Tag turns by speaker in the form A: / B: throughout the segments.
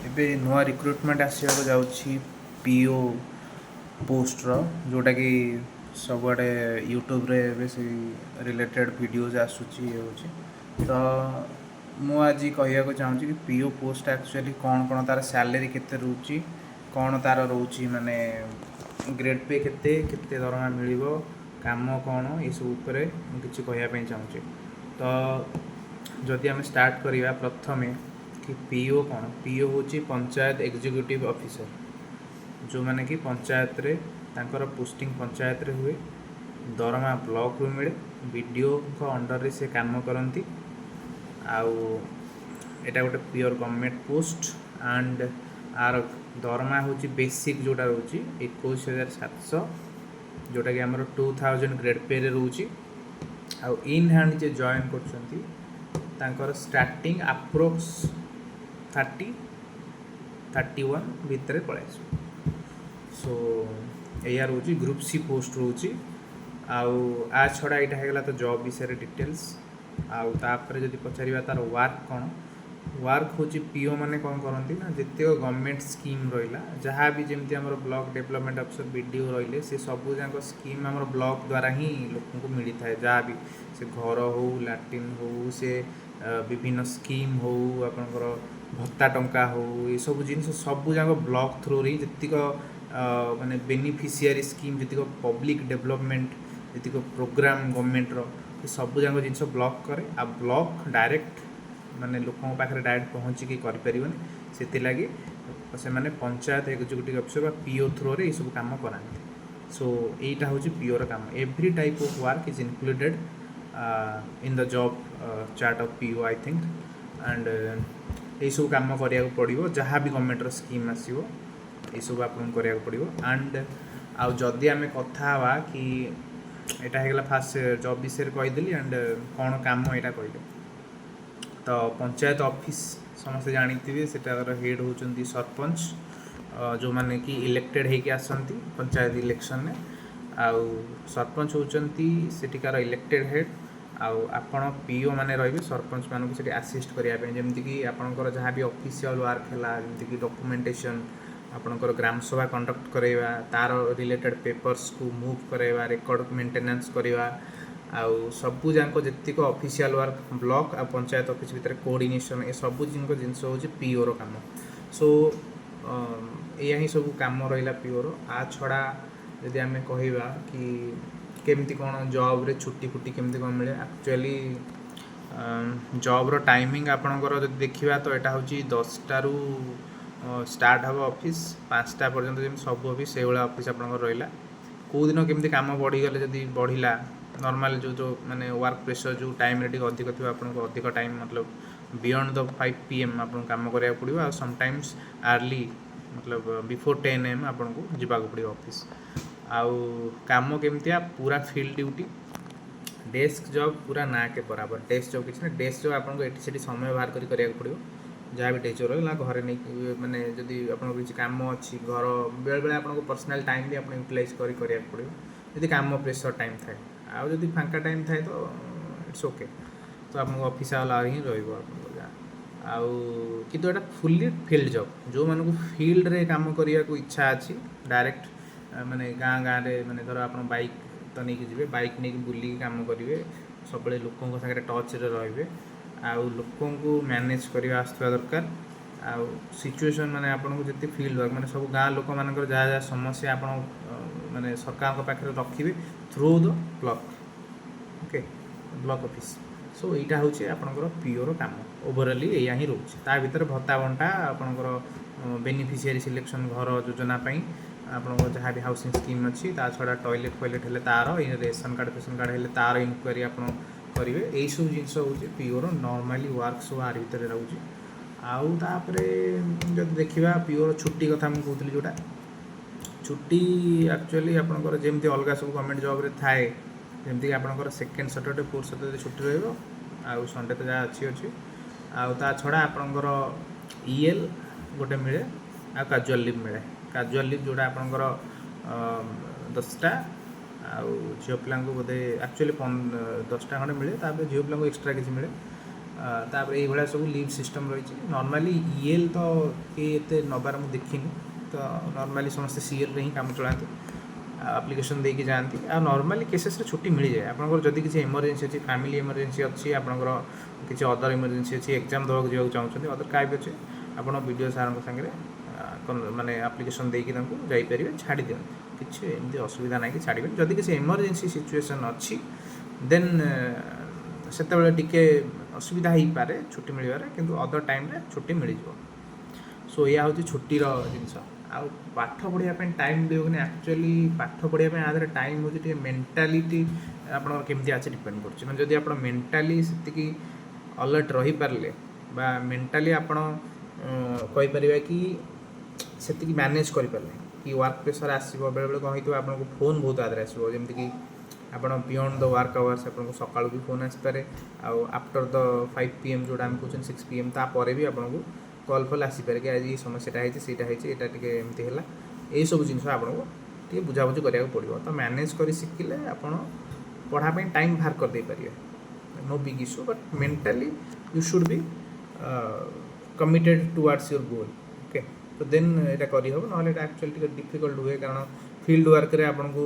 A: ଏବେ ନୂଆ ରିକ୍ରୁଟମେଣ୍ଟ ଆସିବାକୁ ଯାଉଛି ପିଓ ପୋଷ୍ଟର, ଯେଉଁଟାକି ସବୁଆଡ଼େ ୟୁଟ୍ୟୁବରେ ଏବେ ସେଇ ରିଲେଟେଡ଼୍ ଭିଡ଼ିଓଜ୍ ଆସୁଛି, ଇଏ ହେଉଛି। ତ ମୁଁ ଆଜି କହିବାକୁ ଚାହୁଁଛି କି ପିଓ ପୋଷ୍ଟ ଆକ୍ଚୁଆଲି କ'ଣ କ'ଣ, ତା'ର ସ୍ୟାଲେରୀ କେତେ ରହୁଛି, କ'ଣ ତା'ର ରହୁଛି, ମାନେ ଗ୍ରେଡ଼୍ ପେ କେତେ, କେତେ ଦରମା ମିଳିବ, କାମ କ'ଣ, ଏସବୁ ଉପରେ ମୁଁ କିଛି କହିବା ପାଇଁ ଚାହୁଁଛି। ତ ଯଦି ଆମେ ଷ୍ଟାର୍ଟ କରିବା ପ୍ରଥମେ କି ପିଓ କ'ଣ? ପିଓ ହେଉଛି ପଞ୍ଚାୟତ ଏକ୍ଜିକ୍ୟୁଟିଭ୍ ଅଫିସର, ଯେଉଁମାନେ କି ପଞ୍ଚାୟତରେ ତାଙ୍କର ପୋଷ୍ଟିଂ ପଞ୍ଚାୟତରେ ହୁଏ, ଦରମା ବ୍ଲକରୁ ମିଳେ, ବିଡ଼ିଓଙ୍କ ଅଣ୍ଡରରେ ସେ କାମ କରନ୍ତି। ଆଉ ଏଇଟା ଗୋଟେ pure government post and R ଦରମା ହେଉଛି ବେସିକ୍ ଯେଉଁଟା ରହୁଛି 21,700, ଯେଉଁଟାକି ଆମର 2000 ଗ୍ରେଡ଼୍ ପେରେ ରହୁଛି। ଆଉ ଇନ୍ ହ୍ୟାଣ୍ଡ ଯିଏ ଜଏନ୍ କରୁଛନ୍ତି, ତାଙ୍କର ଷ୍ଟାର୍ଟିଂ ଆପ୍ରୋକ୍ସ 30-31 ଭିତରେ ପଳେଇ ଆସିବ। ସୋ ଏଇଆ ରହୁଛି, ଗ୍ରୁପ୍ ସି ପୋଷ୍ଟ ରହୁଛି। ଆଉ ଆ ଛଡ଼ା ଏଇଟା ହେଇଗଲା ତ ଜବ୍ ବିଷୟରେ ଡିଟେଲ୍ସ। ଆଉ ତାପରେ ଯଦି ପଚାରିବା ତା'ର ୱାର୍କ କ'ଣ, ୱାର୍କ ହେଉଛି ପିଓ ମାନେ କ'ଣ କରନ୍ତି ନା, ଯେତିକ ଗଭର୍ଣ୍ଣମେଣ୍ଟ ସ୍କିମ୍ ରହିଲା ଯାହା ବି, ଯେମିତି ଆମର ବ୍ଲକ୍ ଡେଭଲପମେଣ୍ଟ ଅଫିସର, ବିଡ଼ିଓ ରହିଲେ, ସେ ସବୁ ଯାକ ସ୍କିମ୍ ଆମର ବ୍ଲକ୍ ଦ୍ୱାରା ହିଁ ଲୋକଙ୍କୁ ମିଳିଥାଏ। ଯାହା ବି ସେ ଘର ହଉ, ଲାଟ୍ରିନ୍ ହଉ, ସେ ବିଭିନ୍ନ ସ୍କିମ୍ ହଉ, ଆପଣଙ୍କର ଭତ୍ତା ଟଙ୍କା ହଉ, ଏସବୁ ଜିନିଷ ସବୁ ଯାକ ବ୍ଲକ୍ ଥ୍ରୁରେ ହିଁ ଯେତିକ ମାନେ ବେନିଫିସିଆରୀ ସ୍କିମ୍, ଯେତିକ ପବ୍ଲିକ୍ ଡେଭଲପମେଣ୍ଟ, ଯେତିକ ପ୍ରୋଗ୍ରାମ୍ ଗଭର୍ଣ୍ଣମେଣ୍ଟର, ସେ ସବୁ ଯାକ ଜିନିଷ ବ୍ଲକ୍ କରେ। ଆଉ ବ୍ଲକ୍ ଡାଇରେକ୍ଟ ମାନେ ଲୋକଙ୍କ ପାଖରେ ଡାଇରେକ୍ଟ ପହଞ୍ଚିକି କରିପାରିବନି, ସେଥିଲାଗି ସେମାନେ ପଞ୍ଚାୟତ ଏକ୍ଜିକ୍ୟୁଟିଭ୍ ଅଫିସର ବା ପିଓ ଥ୍ରୋରେ ଏଇସବୁ କାମ କରାନ୍ତି। ସୋ ଏଇଟା ହେଉଛି ପିଓର କାମ। Every type of work is included in the job chart of PO, I think, and ଏଇସବୁ କାମ କରିବାକୁ ପଡ଼ିବ। ଯାହା ବି ଗଭର୍ଣ୍ଣମେଣ୍ଟର ସ୍କିମ୍ ଆସିବ, ଏଇସବୁ ଆପଣଙ୍କୁ କରିବାକୁ ପଡ଼ିବ। ଆଣ୍ଡ ଆଉ ଯଦି ଆମେ କଥା ହେବା କି ଏଇଟା ହେଇଗଲା, ଫାଷ୍ଟ ଜବ୍ ବିଷୟରେ କହିଦେଲି ଆଣ୍ଡ କ'ଣ କାମ ଏଇଟା କହିଲେ। ତ ପଞ୍ଚାୟତ ଅଫିସ୍ ସମସ୍ତେ ଜାଣିଥିବେ, ସେଟାର ହେଡ଼୍ ହେଉଛନ୍ତି ସରପଞ୍ଚ, ଯେଉଁମାନେ କି ଇଲେକ୍ଟେଡ଼ ହେଇକି ଆସନ୍ତି ପଞ୍ଚାୟତ ଇଲେକ୍ସନରେ। ଆଉ ସରପଞ୍ଚ ହେଉଛନ୍ତି ସେଠିକାର ଇଲେକ୍ଟେଡ଼ ହେଡ଼୍। ଆଉ ଆପଣ ପିଓ ମାନେ ରହିବେ ସରପଞ୍ଚମାନଙ୍କୁ ସେଠି ଆସିଷ୍ଟ କରିବା ପାଇଁ। ଯେମିତିକି ଆପଣଙ୍କର ଯାହା ବି ଅଫିସିଆଲ ୱାର୍କ ହେଲା, ଯେମିତିକି ଡକୁମେଣ୍ଟେସନ୍, ଆପଣଙ୍କର ଗ୍ରାମ ସଭା କଣ୍ଡକ୍ଟ କରାଇବା, ତା'ର ରିଲେଟେଡ଼ ପେପର୍ସକୁ ମୁଭ୍ କରାଇବା, ରେକର୍ଡ଼ ମେଣ୍ଟେନାନ୍ସ କରିବା, ଆଉ ସବୁ ଯାକ ଯେତିକ ଅଫିସିଆଲ ୱାର୍କ, ବ୍ଲକ୍ ଆଉ ପଞ୍ଚାୟତ ଅଫିସ୍ ଭିତରେ କୋଅର୍ଡ଼ିନେସନ୍, ଏ ସବୁ ଜିନିଷ ହେଉଛି ପିଓର କାମ। ସୋ ଏଇଆ ହିଁ ସବୁ କାମ ରହିଲା ପିଓର। ଆ ଛଡ଼ା ଯଦି ଆମେ କହିବା କି କେମିତି କ'ଣ ଜବ୍ରେ ଛୁଟି ଫୁଟି କେମିତି କ'ଣ ମିଳେ, ଆକ୍ଚୁଆଲି ଜବ୍ର ଟାଇମିଂ ଆପଣଙ୍କର ଯଦି ଦେଖିବା ତ ଏଇଟା ହେଉଛି 10ଟାରୁ ଷ୍ଟାର୍ଟ ହେବ ଅଫିସ୍, 5ଟା ପର୍ଯ୍ୟନ୍ତ। ଯେମିତି ସବୁ ଅଫିସ୍, ସେଇଭଳିଆ ଅଫିସ୍ ଆପଣଙ୍କର ରହିଲା। କେଉଁ ଦିନ କେମିତି କାମ ବଢ଼ିଗଲେ, ଯଦି ବଢ଼ିଲା, ନର୍ମାଲ୍ ଯେଉଁ ଯେଉଁ ମାନେ ୱାର୍କ ପ୍ରେସର୍ ଯେଉଁ ଟାଇମ୍ରେ ଟିକେ ଅଧିକ ଥିବ, ଆପଣଙ୍କୁ ଅଧିକ ଟାଇମ୍, ମତଲବ ବିୟଣ୍ଡ ଦ 5 PM ଆପଣଙ୍କୁ କାମ କରିବାକୁ ପଡ଼ିବ। ଆଉ ସମଟାଇମ୍ସ ଆର୍ଲି, ମତଲବ ବିଫୋର୍ 10 AM ଆପଣଙ୍କୁ ଯିବାକୁ ପଡ଼ିବ ଅଫିସ୍। ଆଉ କାମ କେମିତିଆ? ପୁରା ଫିଲ୍ଡ ଡ୍ୟୁଟି, ଡେସ୍କ ଜବ୍ ପୁରା ନା କେ ବରାବର। ଡେସ୍କ ଜବ୍ କିଛି ନା, ଡେସ୍କ ଜବ୍ ଆପଣଙ୍କୁ ଏଠି ସେଠି ସମୟ ବାହାର କରି କରିବାକୁ ପଡ଼ିବ। ଯାହା ବି ଡେସ୍କ ଜବ୍ ରହିଲା, ଘରେ ନେଇକି, ମାନେ ଯଦି ଆପଣଙ୍କର କିଛି କାମ ଅଛି ଘର, ବେଳେବେଳେ ଆପଣଙ୍କୁ ପର୍ସନାଲ୍ ଟାଇମ୍ ବି ଆପଣ ୟୁଟିଲାଇଜ୍ କରି କରିବାକୁ ପଡ଼ିବ, ଯଦି କାମ ପ୍ରେସର୍ ଟାଇମ୍ ଥାଏ। ଆଉ ଯଦି ଫାଙ୍କା ଟାଇମ୍ ଥାଏ ତ it's okay, ତ ଆପଣଙ୍କୁ ଅଫିସ୍ ଆୱାର ହିଁ ରହିବ ଆପଣଙ୍କ ଯାହା। ଆଉ କିନ୍ତୁ ଏଇଟା ଫୁଲି ଫିଲ୍ଡ ଜବ୍। ଯେଉଁମାନଙ୍କୁ ଫିଲ୍ଡରେ କାମ କରିବାକୁ ଇଚ୍ଛା ଅଛି, ଡାଇରେକ୍ଟ ମାନେ ଗାଁ ଗାଁରେ, ମାନେ ଧର ଆପଣ ବାଇକ୍ ତ ନେଇକି ଯିବେ, ବାଇକ୍ ନେଇକି ବୁଲିକି କାମ କରିବେ, ସବୁବେଳେ ଲୋକଙ୍କ ସାଙ୍ଗରେ ଟଚ୍ରେ ରହିବେ, ଆଉ ଲୋକଙ୍କୁ ମ୍ୟାନେଜ୍ କରିବା ଆସୁଥିବା ଦରକାର। ଆଉ ସିଚୁଏସନ୍ ମାନେ ଆପଣଙ୍କୁ ଯେତେ ଫିଲ୍ଡ ୱାର୍କ, ମାନେ ସବୁ ଗାଁ ଲୋକମାନଙ୍କର ଯାହା ଯାହା ସମସ୍ୟା ଆପଣ ମାନେ ସରକାରଙ୍କ ପାଖରେ ରଖିବେ through the block, okay, block office. So ଏଇଟା ହେଉଛି ଆପଣଙ୍କର ପିଓର କାମ। ଓଭରାଲି ଏଇଆ ହିଁ ରହୁଛି। ତା ଭିତରେ ଭତ୍ତା ବଣ୍ଟା, ଆପଣଙ୍କର ବେନିଫିସିଆରୀ ସିଲେକ୍ସନ୍, ଘର ଯୋଜନା ପାଇଁ ଆପଣଙ୍କର ଯାହା ବି ହାଉସିଂ ସ୍କିମ୍ ଅଛି, ତା ଛଡ଼ା ଟଏଲେଟ୍ ଫଏଲେଟ୍ ହେଲେ ତା'ର, ରେସନ୍ କାର୍ଡ଼ ଫେସନ୍ କାର୍ଡ଼ ହେଲେ ତା'ର ଇନକ୍ୱାରି ଆପଣ କରିବେ। ଏଇସବୁ ଜିନିଷ ହେଉଛି ପିଓର ନର୍ମାଲି ୱାର୍କ, ସବୁ ଆରି ଭିତରେ ରହୁଛି। ଆଉ ତାପରେ ଯଦି ଦେଖିବା ପିଓର ଛୁଟି କଥା ମୁଁ କହୁଥିଲି ଯେଉଁଟା, ଛୁଟି ଆକ୍ଚୁଆଲି ଆପଣଙ୍କର ଯେମିତି ଅଲଗା ସବୁ ଗଭର୍ଣ୍ଣମେଣ୍ଟ ଜବ୍ରେ ଥାଏ, ଯେମିତିକି ଆପଣଙ୍କର ସେକେଣ୍ଡ ସଟରଡ଼େ, ଫୋର୍ଥ ସଟରଡ଼େ ଛୁଟି ରହିବ, ଆଉ ସଣ୍ଡେ ତ ଯାହା ଅଛି ଅଛି। ଆଉ ତା ଛଡ଼ା ଆପଣଙ୍କର ଇଏଲ୍ ଗୋଟେ ମିଳେ ଆଉ କାଜୁଆଲ୍ ଲିଭ୍ ମିଳେ। କାଜୁଆଲ୍ ଲିଭ୍ ଯେଉଁଟା ଆପଣଙ୍କର 10ଟା, ଆଉ ଝିଅ ପିଲାଙ୍କୁ ବୋଧେ ଆକ୍ଚୁଆଲି 10ଟା ଖଣ୍ଡେ ମିଳେ। ତାପରେ ଝିଅ ପିଲାଙ୍କୁ ଏକ୍ସଟ୍ରା କିଛି ମିଳେ। ତାପରେ ଏଇଭଳିଆ ସବୁ ଲିଭ୍ ସିଷ୍ଟମ୍ ରହିଛି। ନର୍ମାଲି ଇଏଲ୍ ତ କେହି ଏତେ ନେବାର ମୁଁ ଦେଖିନି। ତ ନର୍ମାଲି ସମସ୍ତେ ସିଏଲ୍ରେ ହିଁ କାମ ଚଳାନ୍ତି, ଆପ୍ଲିକେସନ୍ ଦେଇକି ଯାଆନ୍ତି। ଆଉ ନର୍ମାଲି କେସେସ୍ରେ ଛୁଟି ମିଳିଯାଏ। ଆପଣଙ୍କର ଯଦି କିଛି ଏମର୍ଜେନ୍ସି ଅଛି, ଫ୍ୟାମିଲି ଏମର୍ଜେନ୍ସି ଅଛି, ଆପଣଙ୍କର କିଛି ଅଦର ଏମର୍ଜେନ୍ସି ଅଛି, ଏକ୍ଜାମ୍ ଦେବାକୁ ଯିବାକୁ ଚାହୁଁଛନ୍ତି, ଅଦର କାହା ବି ଅଛି, ଆପଣ ବିଡ଼ିଓ ସାର୍ଙ୍କ ସାଙ୍ଗରେ ମାନେ ଆପ୍ଲିକେସନ୍ ଦେଇକି ତାଙ୍କୁ ଯାଇପାରିବେ, ଛାଡ଼ି ଦିଅନ୍ତି। କିଛି ଏମିତି ଅସୁବିଧା ନାହିଁ କି ଛାଡ଼ିବେନି। ଯଦି କିଛି ଏମର୍ଜେନ୍ସି ସିଚୁଏସନ୍ ଅଛି, ଦେନ୍ ସେତେବେଳେ ଟିକେ ଅସୁବିଧା ହେଇପାରେ ଛୁଟି ମିଳିବାରେ, କିନ୍ତୁ ଅଦର ଟାଇମ୍ରେ ଛୁଟି ମିଳିଯିବ। ସୋ ଏଇଆ ହେଉଛି ଛୁଟିର ଜିନିଷ। ଆଉ ପାଠ ପଢ଼ିବା ପାଇଁ ଟାଇମ୍ ମିଳିବ କି? ଆକ୍ଚୁଆଲି ପାଠ ପଢ଼ିବା ପାଇଁ ଆ ଦେହରେ ଟାଇମ୍ ହେଉଛି ଟିକେ ମେଣ୍ଟାଲିଟି ଆପଣଙ୍କର କେମିତି ଅଛି ଡିପେଣ୍ଡ କରୁଛି। ମାନେ ଯଦି ଆପଣ ମେଣ୍ଟାଲି ସେତିକି ଅଲର୍ଟ ରହିପାରିଲେ ବା ମେଣ୍ଟାଲି ଆପଣ କହିପାରିବା କି ସେତିକି ମ୍ୟାନେଜ୍ କରିପାରିଲେ କି ୱାର୍କ ପ୍ରେସର୍ ଆସିବ, ବେଳେବେଳେ କ'ଣ ହେଇଥିବ, ଆପଣଙ୍କୁ ଫୋନ୍ ବହୁତ ଆଦେହରେ ଆସିବ। ଯେମିତିକି ଆପଣ ବିୟଣ୍ଡ ଦ ୱାର୍କ ଆୱାର୍ସ ଆପଣଙ୍କୁ ସକାଳୁ ବି ଫୋନ୍ ଆସିପାରେ ଆଉ ଆଫ୍ଟର ଦ 5 PM ଯେଉଁଟା ଆମେ କହୁଛନ୍ତି 6 PM, ତାପରେ ବି ଆପଣଙ୍କୁ କଲ୍ ଫଲ୍ ଆସିପାରେ କି ଆଜି ଏଇ ସମସ୍ୟାଟା ହେଇଛି, ସେଇଟା ହେଇଛି, ଏଇଟା ଟିକେ ଏମିତି ହେଲା। ଏଇସବୁ ଜିନିଷ ଆପଣଙ୍କୁ ଟିକେ ବୁଝାବୁଝି କରିବାକୁ ପଡ଼ିବ। ତ ମ୍ୟାନେଜ୍ କରି ଶିଖିଲେ ଆପଣ ପଢ଼ା ପାଇଁ ଟାଇମ୍ ବାହାର କରିଦେଇପାରିବେ, no big issue, but mentally you should be committed towards your goal, okay? ତ ଦେନ୍ ଏଇଟା କରିହେବ, ନହେଲେ ଏଇଟା ଆକ୍ଚୁଆଲି ଟିକେ ଡିଫିକଲ୍ଟ ହୁଏ। କାରଣ ଫିଲ୍ଡ ୱାର୍କରେ ଆପଣଙ୍କୁ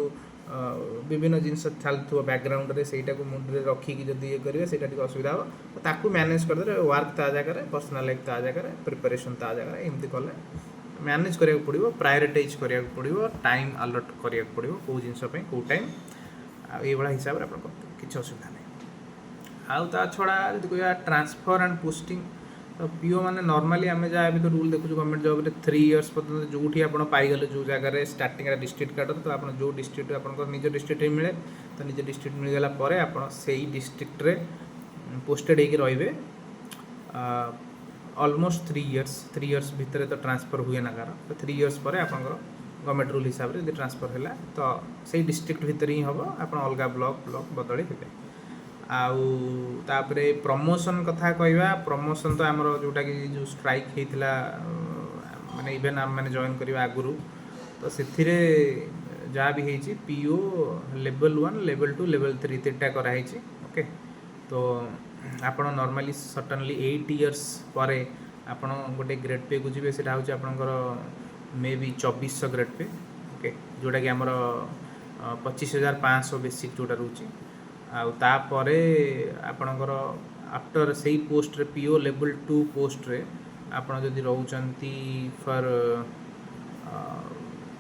A: ବିଭିନ୍ନ ଜିନିଷ ଚାଲୁଥିବ ବ୍ୟାକଗ୍ରାଉଣ୍ଡରେ, ସେଇଟାକୁ ମୁଣ୍ଡରେ ରଖିକି ଯଦି ଇଏ କରିବେ, ସେଇଟା ଟିକେ ଅସୁବିଧା ହେବ। ତ ତାକୁ ମ୍ୟାନେଜ୍ କରିଦେଲେ, ୱାର୍କ ତା ଜାଗାରେ, ପର୍ସନାଲ୍ ଲାଇଫ୍ ତା ଜାଗାରେ, ପ୍ରିପାରେସନ୍ ତା ଜାଗାରେ, ଏମିତି କଲେ ମ୍ୟାନେଜ୍ କରିବାକୁ ପଡ଼ିବ, ପ୍ରାୟୋରିଟାଇଜ୍ କରିବାକୁ ପଡ଼ିବ, ଟାଇମ୍ ଆଲଟ୍ କରିବାକୁ ପଡ଼ିବ କେଉଁ ଜିନିଷ ପାଇଁ କେଉଁ ଟାଇମ୍। ଆଉ ଏଇଭଳିଆ ହିସାବରେ ଆପଣ କରିଦେବେ, କିଛି ଅସୁବିଧା ନାହିଁ। ଆଉ ତା ଛଡ଼ା ଯଦି କହିବା ଟ୍ରାନ୍ସଫର୍ ଆଣ୍ଡ ପୋଷ୍ଟିଂ, ତ ପିଓ ମାନେ ନର୍ମାଲି ଆମେ ଯାହା ଏବେ ତ ରୁଲ୍ ଦେଖୁଛୁ ଗଭର୍ଣ୍ଣମେଣ୍ଟ ଜବ୍ରେ, 3 ଇୟର୍ସ ପର୍ଯ୍ୟନ୍ତ ଯେଉଁଠି ଆପଣ ପାଇଗଲେ, ଯେଉଁ ଜାଗାରେ ଷ୍ଟାର୍ଟିଂରେ ଡିଷ୍ଟ୍ରିକ୍ଟ କାଡ଼ର, ତ ଆପଣ ଯେଉଁ ଡିଷ୍ଟ୍ରିକ୍ଟ ଆପଣଙ୍କର ନିଜ ଡିଷ୍ଟ୍ରିକ୍ଟରେ ମିଳେ, ତ ନିଜ ଡିଷ୍ଟ୍ରିକ୍ଟ ମିଳିଗଲା ପରେ ଆପଣ ସେଇ ଡିଷ୍ଟ୍ରିକ୍ଟରେ ପୋଷ୍ଟେଡ଼ ହେଇକି ରହିବେ ଅଲମୋଷ୍ଟ 3 ଇୟର୍ସ। 3 ଇୟର୍ସ ଭିତରେ ତ ଟ୍ରାନ୍ସଫର୍ ହୁଏ ନା କାହାର। ତ 3 ଇୟର୍ସ ପରେ ଆପଣଙ୍କର ଗଭର୍ଣ୍ଣମେଣ୍ଟ ରୁଲ୍ ହିସାବରେ ଯଦି ଟ୍ରାନ୍ସଫର୍ ହେଲା, ତ ସେଇ ଡିଷ୍ଟ୍ରିକ୍ଟ ଭିତରେ ହିଁ ହେବ, ଆପଣ ଅଲଗା ବ୍ଲକ୍ ବ୍ଲକ୍ ବଦଳି ହେବେ। ଆଉ ତାପରେ ପ୍ରମୋସନ୍ କଥା କହିବା, ପ୍ରମୋସନ୍ ତ ଆମର ଯେଉଁଟାକି ଯେଉଁ ଷ୍ଟ୍ରାଇକ୍ ହେଇଥିଲା, ମାନେ ଇଭେନ୍ ଆମେମାନେ ଜଏନ୍ କରିବା ଆଗରୁ, ତ ସେଥିରେ ଯାହା ବି ହେଇଛି, PO level 1, level 2, level 3, ତିନିଟା କରାହେଇଛି, ଓକେ? ତ ଆପଣ ନର୍ମାଲି ସଡନଲି 8 ଇୟର୍ସ ପରେ ଆପଣ ଗୋଟେ ଗ୍ରେଡ୍ ପେକୁ ଯିବେ। ସେଇଟା ହେଉଛି ଆପଣଙ୍କର ମେ ବି 2400 ଗ୍ରେଡ୍ ପେ, ଓକେ? ଯେଉଁଟାକି ଆମର 25,500 ବେସିକ୍ ଯେଉଁଟା ରହୁଛି। ଆଉ ତାପରେ ଆପଣଙ୍କର ଆଫ୍ଟର ସେଇ ପୋଷ୍ଟରେ, ପିଓ ଲେଭେଲ୍ 2 ପୋଷ୍ଟରେ ଆପଣ ଯଦି ରହୁଛନ୍ତି ଫର୍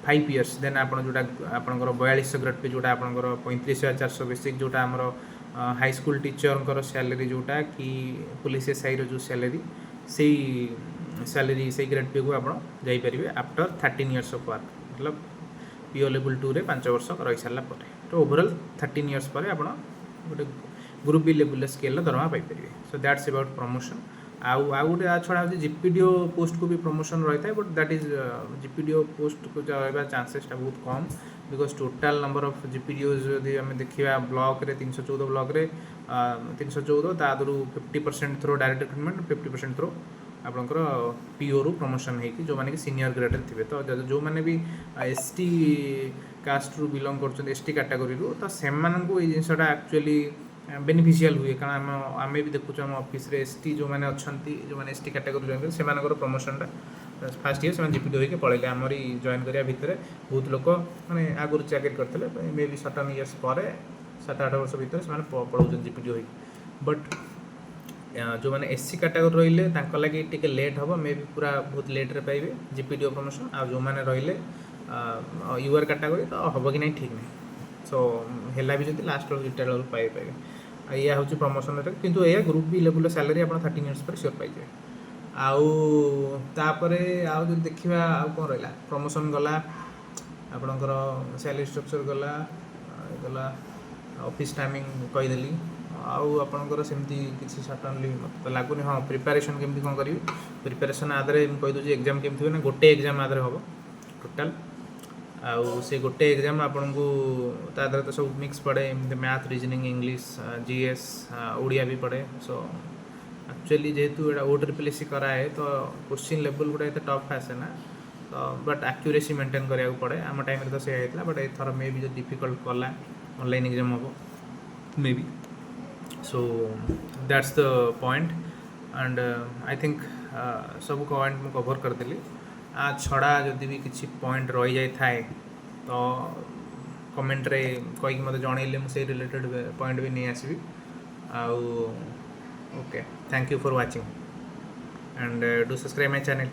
A: 5 ଇୟର୍ସ, ଦେନ୍ ଆପଣ ଯେଉଁଟା ଆପଣଙ୍କର 4200 ଗ୍ରେଡ୍ ପେ, ଯେଉଁଟା ଆପଣଙ୍କର 35,400 ବେସିକ୍, ଯେଉଁଟା ଆମର ହାଇସ୍କୁଲ ଟିଚରଙ୍କର ସ୍ୟାଲେରୀ, ଯେଉଁଟା କି ପୋଲିସ ଏସ୍ଆଇର ଯେଉଁ ସ୍ୟାଲେରୀ, ସେଇ ସ୍ୟାଲେରୀ, ସେଇ ଗ୍ରେଡ୍ ପେକୁ ଆପଣ ଯାଇପାରିବେ ଆଫ୍ଟର 13 ଇୟର୍ସ ଅଫ୍ ୱାର୍କ, ମତଲବ ପିଓ ଲେଭେଲ୍ 2ରେ 5 ବର୍ଷ ରହିସାରିଲା ପରେ। ତ ଓଭରଅଲ୍ 13 ଇୟର୍ସ ପରେ ଆପଣ ଗୋଟେ ଗ୍ରୁପ୍ ବି ଲେଭେଲ୍ର ସ୍କେଲ୍ର ଦରମା ପାଇପାରିବେ। So that's about promotion. ଆଉ ଗୋଟେ ଆ ଛଡ଼ା ହେଉଛି ଜିପିଡିଓ ପୋଷ୍ଟକୁ ବି ପ୍ରମୋସନ୍ ରହିଥାଏ, ବଟ୍ that is GPDO ପୋଷ୍ଟକୁ ରହିବା ଚାନ୍ସେସଟା ବହୁତ କମ୍, because total number of GPDOs ଯଦି ଆମେ ଦେଖିବା ବ୍ଲକରେ, 314 ବ୍ଲକରେ 314, ତା ଦେହରୁ 50% through direct recruitment, 50% through ଆପଣଙ୍କର ପିଓରୁ ପ୍ରମୋସନ୍ ହେଇକି ଯେଉଁମାନେ କି ସିନିୟର ଗ୍ରେଡ଼୍ରେ ଥିବେ। ତ ଯଦି ଯେଉଁମାନେ ବି ଏସ୍ ଟି କାଷ୍ଟରୁ ବିଲଙ୍ଗ କରୁଛନ୍ତି, ଏସ୍ ଟି କାଟାଗୋରୀରୁ, ତ ସେମାନଙ୍କୁ ଏଇ ଜିନିଷଟା ଆକ୍ଚୁଆଲି ବେନିଫିସିଆଲ୍ ହୁଏ। କାରଣ ଆମେ ବି ଦେଖୁଛୁ ଆମ ଅଫିସରେ ଏସ୍ ଟି ଯେଉଁମାନେ ଅଛନ୍ତି, ଯେଉଁମାନେ ଏସ୍ ଟି କାଟାଗୋରୀ ଜଏନ୍ କରି, ସେମାନଙ୍କର ପ୍ରମୋସନ୍ଟା ଫାର୍ଷ୍ଟ ଇୟର୍ ସେମାନେ ଜିପିଡିଓ ହେଇକି ପଳେଇଲେ। ଆମରି ଜଏନ୍ କରିବା ଭିତରେ ବହୁତ ଲୋକ ମାନେ ଆଗରୁ ଚାକିରି କରିଥିଲେ, ମେ ବି ସର୍ଟନ୍ ଇୟର୍ସ ପରେ, 7-8 ବର୍ଷ ଭିତରେ ସେମାନେ ପଳଉଛନ୍ତି ଜିପିଡିଓ ହେଇକି। ବଟ୍ ଯେଉଁମାନେ ଏସ୍ ସି କାଟାଗୋରୀ ରହିଲେ, ତାଙ୍କ ଲାଗି ଟିକେ ଲେଟ୍ ହେବ, ମେ ବି ପୁରା ବହୁତ ଲେଟ୍ରେ ପାଇବେ ଜିପିଡିଓ ପ୍ରମୋସନ୍। ଆଉ ଯେଉଁମାନେ ରହିଲେ you R category, ତ ହେବ କି ନାହିଁ ଠିକ୍ ନାହିଁ। ସୋ ହେଲା ବି ଯଦି ଲାଷ୍ଟ ବେଳକୁ, ରିଟାୟାର୍ଡ଼ ବେଳକୁ ପାଇପାରିବେ। ଆଉ ଏଇଆ ହେଉଛି ପ୍ରମୋସନ୍ରେ। କିନ୍ତୁ ଏଇଆ ଗ୍ରୁପ୍ ବି ଲେଭେଲ୍ର ସାଲାରୀ ଆପଣ 13 ଇୟର୍ସ ପରେ ସିଓର ପାଇଯିବେ। ଆଉ ତାପରେ ଆଉ ଯଦି ଦେଖିବା ଆଉ କ'ଣ ରହିଲା? ପ୍ରମୋସନ୍ ଗଲା, ଆପଣଙ୍କର ସ୍ୟାଲେରୀ ଷ୍ଟ୍ରକ୍ଚର୍ ଗଲା, ଗଲା ଅଫିସ୍ ଟାଇମିଂ କହିଦେଲି। ଆଉ ଆପଣଙ୍କର ସେମିତି କିଛି ସଡନଲି ମୋତେ ତ ଲାଗୁନି। ହଁ, ପ୍ରିପାରେସନ୍ କେମିତି କ'ଣ କରିବି? ପ୍ରିପାରେସନ୍ ଆଧାରେ ମୁଁ କହିଦେଉଛି, ଏକ୍ଜାମ୍ କେମିତି ହୁଏ ନା, ଗୋଟେ ଏକ୍ଜାମ୍ ଆଧାରେ ହେବ ଟୋଟାଲ୍। ଆଉ ସେ ଗୋଟେ ଏକ୍ଜାମ୍ ଆପଣଙ୍କୁ ତା ଦେହରେ ତ ସବୁ ମିକ୍ସ ପଡ଼େ, ଏମିତି math, reasoning, English, GS, Odia ବି ପଡ଼େ। ସୋ ଆକ୍ଚୁଆଲି ଯେହେତୁ ଏଇଟା ଓ ଟ୍ରିପଲ୍ ଏସ୍ ସି କରାଏ, ତ କୋଶ୍ଚିନ୍ ଲେଭେଲ୍ ଗୁଡ଼ା ଏତେ ଟଫ୍ ଆସେ ନା, ତ ବଟ୍ ଆକ୍ୟୁରେସି ମେଣ୍ଟେନ୍ କରିବାକୁ ପଡ଼େ। ଆମ ଟାଇମ୍ରେ ତ ସେଇଆ ହେଇଥିଲା, ବଟ୍ ଏଥର ମେ ବି ଯଦି ଡିଫିକଲ୍ଟ କଲା, ଅନଲାଇନ୍ ଏକ୍ଜାମ୍ ହେବ ମେ ବି। So that's the point and I think ସବୁ ପଏଣ୍ଟ ମୁଁ କଭର୍ କରିଦେଲି। ଆ ଛଡ଼ା ଯଦି ବି କିଛି ପଏଣ୍ଟ ରହିଯାଇଥାଏ, ତ କମେଣ୍ଟରେ କହିକି ମୋତେ ଜଣେଇଲେ ମୁଁ ସେଇ ରିଲେଟେଡ଼୍ ପଏଣ୍ଟ ବି ନେଇ ଆସିବି। ଆଉ okay, thank you for watching and do subscribe my channel.